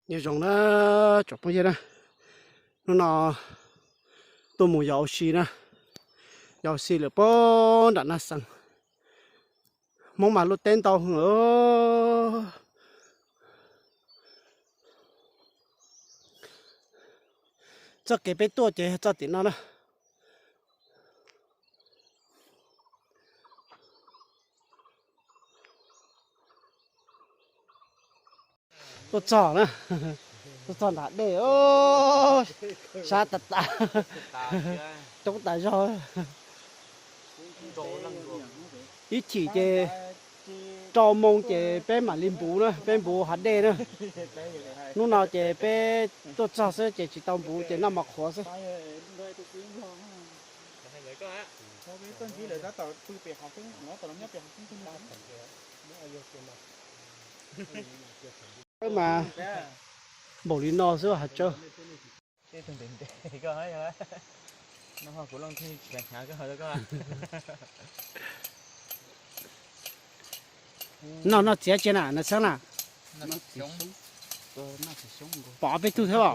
Nyob zoo na, tsoom phooj ywg na, hnub no tuaj mus yos ua si na, yos ua si lawm puag nram Naj Xees. Hmoob mas luaj teb ntau heev. Txoj kev peb tuaj ces txoj tim no na. Tuaj txog na, tuaj txog nram dej, sab tas tas, coob tas zog. Ib chim ces rau moo ces peb mam li npuv na, peb npuv hav dej na. Hnub no ces peb tuaj txog xwb ces tsis tau npuv ces noj mov qhuav xwb. Mas npaum li no xwb has tsawg. Noj noj txiav tsia na, noj xeeb na. Pom peb tug thiab os.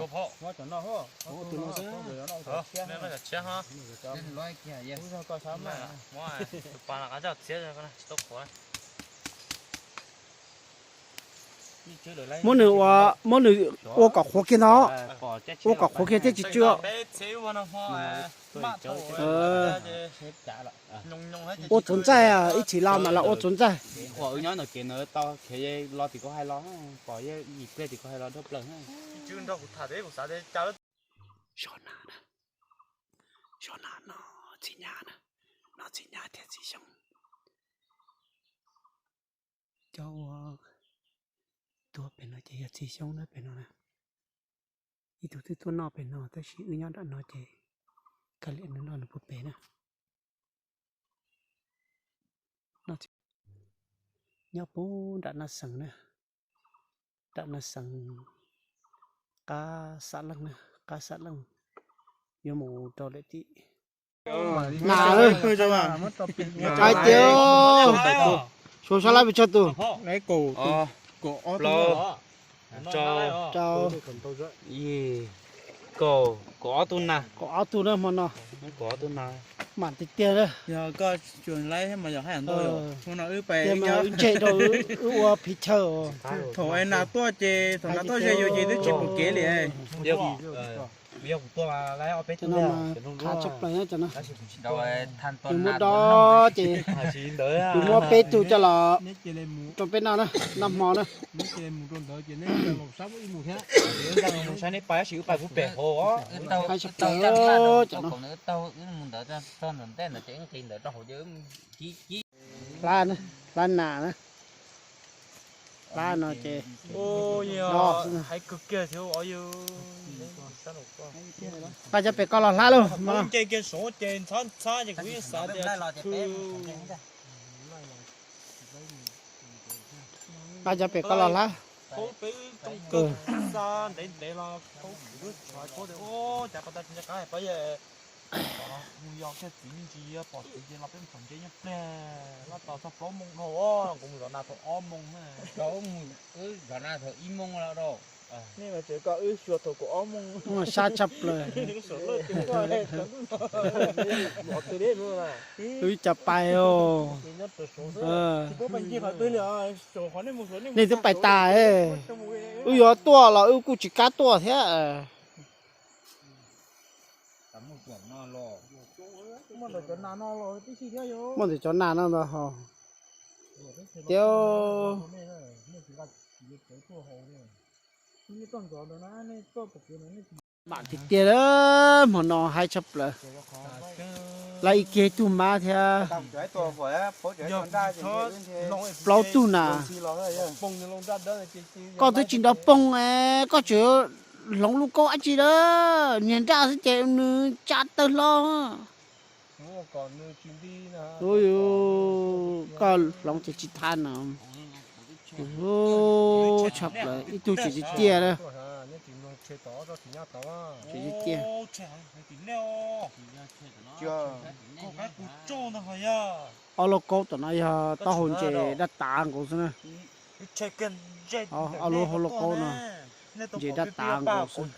Muab nws ua, muab nws ua kom qhuav kiag ntag. Ua kom qhuav kiag thiaj tsis tsw. Ua txuas ntxaij, ib chim los mas los ua txuas ntxaij. Qhov wb nyob ntawm kev ntawd tau khiav los tim kuv hais los, pom yim pliag tim kuv hais los dhau plaws. Zos na, zos na no, txiv nyab na, no txiv nyab thiab txiv xyoob. Cov uas tuag pem no ces yog txiv xyoob na pem no na. Ib tug twb tuaj noj pem no tab sis wb nyob nram no ces kawg li nws noj nws puag pem na. Nyob puag nram Naj Xees na, nram Naj Xees qab Xam Leej na, qab Xam Leej yuav mus rau lawm tim na. Hais tias suav sab lab pes tsawg tus? Kaum, kaum ob tug na hmo no. Mam tiag tiag. Tiag mas wb ntseg rau wb ua phiv chaw. Thaum nas tuaj ces thaum nas tuaj ze yus ces twb tsis pom kev li. Qhav tshaj plaws na. Yus muab dob ces yus muab peb tug coj los rau peb noj na, noj hmo na. Qhav tshaj plaws cov no. Hlab, hlab nas na. Hlab no ces dob xwb. Nqa cov pem koj los hlab lauj. Nqa cov pem koj los hlab. Sab tshaj plaws. Wb cov pais os. Nej twb pais tas, wb yuav tuaj los wb kuj tsis kam tuaj thiab. Muaj ntawm cov nas no ntag ho. Tiag, mam tiag tiag, hmo no haib tshaj plaws. Lawv ib kiag tug mab thiab plaub tug nas. Koj twb tsis nrov poog, koj tseem hloov lub kaub dab tsi lawm, niag nraj xwb ces nws tsa tawg hlo. Koj hloov ces tsis thab no. Tshaj plaws, ib tug tseem tsis ciaj na. Tseem tsis ciaj. Ob lub kaub tom no yog taub hau ntses dab tav nkaus xwb na. Ob lub hau lub kaub no. Ntses dab tas nkaus xwb.